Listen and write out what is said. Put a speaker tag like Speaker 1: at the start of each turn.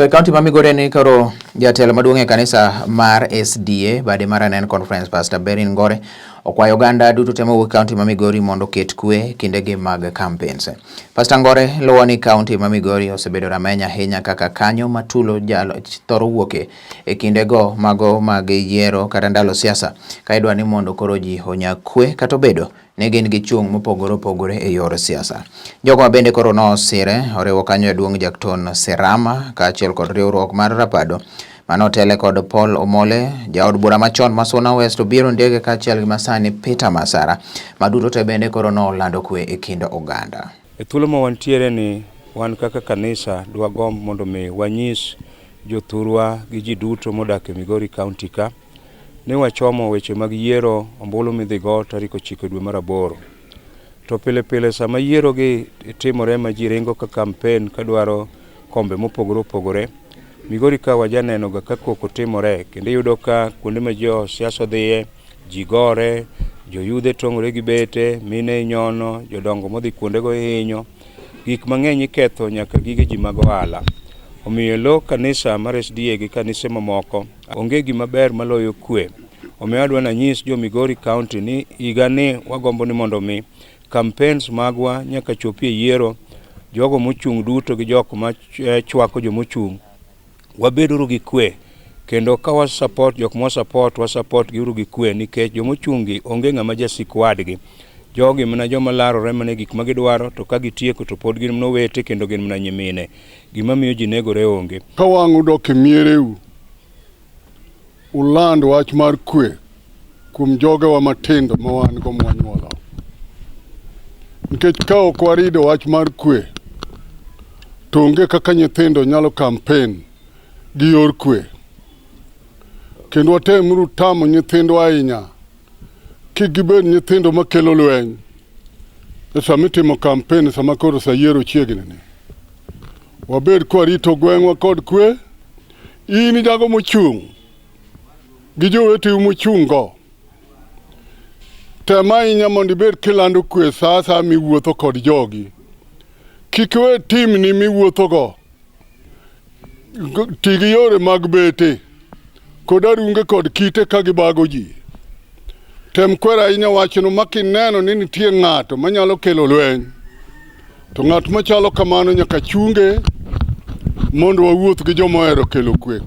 Speaker 1: To e kaunti ma Migori ni koro jatelo maduong' e kanisa mar SDA bade mar Anen Conference, Pastor Berin Ngore, okwayo oganda duto te mawuok e kaunti ma Migori mondo oket kwe kindegi mag campaigns. Pastor Ngore luwo ni kaunti ma Migori osebedo rameny ahinya kaka kanyo ma tulo jalo thoro wuoke e kindego mago mag yiero kata ndalo siasa, ka idwa ni mondo koro ji onyag kwe kata obedo ni gin gi chung' mopogore opogore e yor siasa. Jogo ma bende koro nosire oriwo kanyo jaduong' Jackton Serama kaachiel kod riwruok mar Rapado manotele kod Paul Omole, jaod bura machon ma Suna West Obiero Ndege kaachiel gi masani Peter Masara, ma duto te bende koro nolando kwe e kind oganda.
Speaker 2: E thuolo ma wantiere ni, wan kaka kanisa dwagomb mondo mi wanyis jothurwa gi ji duto modak e Migori County ka ni wachomo weche mag yiero ombulu midhi go tarik 9 dwe mar 8. To pile pile sama yiero gi timore ma ji ringo ka campaign kadwaro kombe mopogore opogore, Migori ka wajaneno ga ka koko timore, kendo iyudo ka kuonde ma jo siasa odhiye ji gore, joyudhe tong'ore gi bete, mine inyono, jodongo modhi kuondego ihinyo, gik mang'eny iketho, nyaka gige ji mag ohala. Omiyo lo kanisa mar SDA gi kanise mamoko, onge gima ber maloyo kwe. Omiyo adwa nanyis jo Migori County ni higa ni wagombo ni mondo mi campaigns magwa nyaka chopi e yiero, jogo mochung' duto gi jok ma chwako jomochung', wabeduru gi kwe, kendo ka wa support jok ma support, wa support giuru gi kwe, nikech jomochung' gi onge ng'ama jasik wadgi. Jogi mana joma larore mana e gik ma gidwaro, to ka gitieko to pod gin mana owete kendo gin mana nyimine. Gima miyo ji negore onge.
Speaker 3: Ka wang' udok e miereu, uland wach mar kwe kuom jogewa matindo ma wan go mwanyuolo. Nikech ka ok warido wach mar kwe, to onge kaka nyithindo nyalo campaign gi yor kwe. Kendo watemuru tamo nyithindwa ahinya kik gibed nyithindo makelo lweny e sama itimo campaign, sama koro sa yiero chiegni ni. Wabed kwarito gweng'wa kod kwe. In jago mochung' gi joweteu mochung' go, tem ahinya mondo ibed kilando kwe sa asaya miwuotho kod jogi. Kik iwe timni miwuothogo ti gi yore mag bete kod arunge kod kite ka gibago ji. Tem kwero ahinya wachno ma kineno ni nitie ng'ato manyalo kelo lweny, to ng'at machalo kamano nyaka chunge mondo wawuoth gi joma ohero kelo kwe.